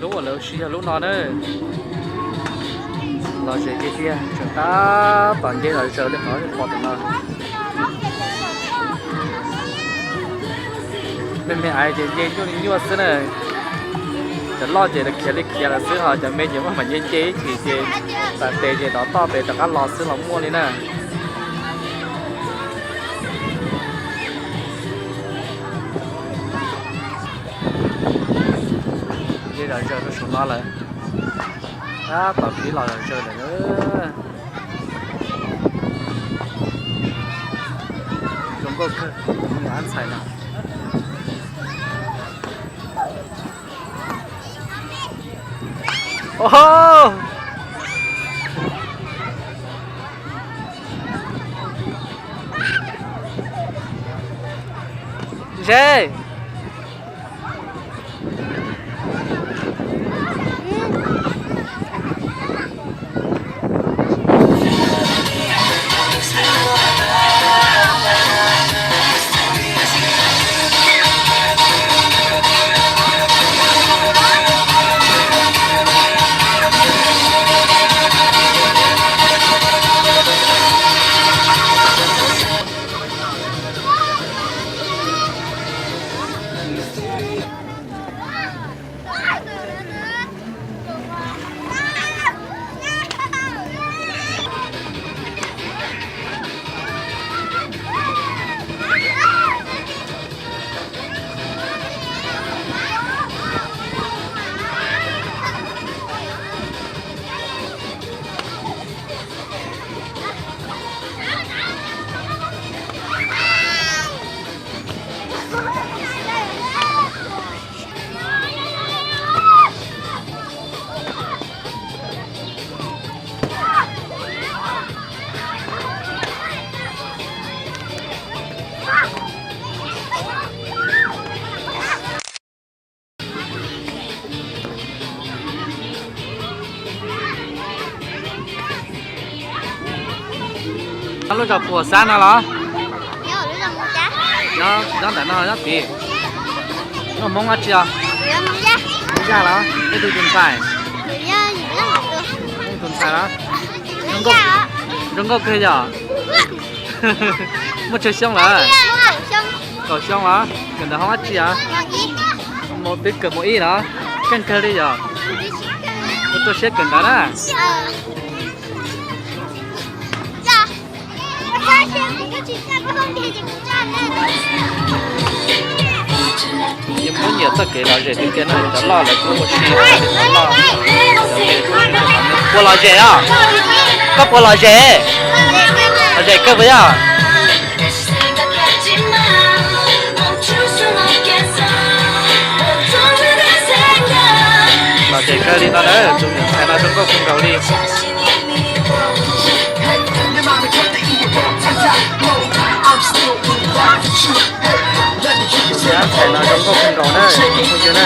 Lub uas lawv ua si yog lub no na. Lom zem tiag tiag, tseem tab tom nce zom zaws li qhov pom tam no. Me me aiv ces nce nyuaj li nyuaj xwb na. Cov loj ces khiav li khiav lawm xwb, ho cov me ces maj mam nce nce ib chim ces tas tes ces dov toj pem rov qab los xwb los muaj li na. Nce zom zaws rau saum no lawm. Tab tom pib los zom zaws lawm. Zoo nkauj kawg, me nyuam ntxhais no. Ze. Lub zos puas xab no los? Nyob ntawm no nyob tid. Nyob Hmoob dab tsi os? Hmoob Yaj los? Peb tus tus ntxhais. Peb tus ntxhais los? Zoo nkauj kawg yog. Muaj tsawg xyoo lawm? Kaum xyoo los? Kawm ntawv hoob dab tsi os? Mus twb kawm mus ib los? Keej kawg li yog. Mus tuaj siab kawm ntawv na. Yuav muab nyiam txoj kev lom zem tiag tiag no, cov loj lawv kuj ua si, cov loj. Puas lom zem os? Koj puas lom zem? Lom zem kawg puas yog? Lom zem kawg li no na, tus niam ntxhais no zoo nkauj kawg nkaus li. Tus niam ntxhais no zoo nkauj kawg nkaus na, phooj ywg na.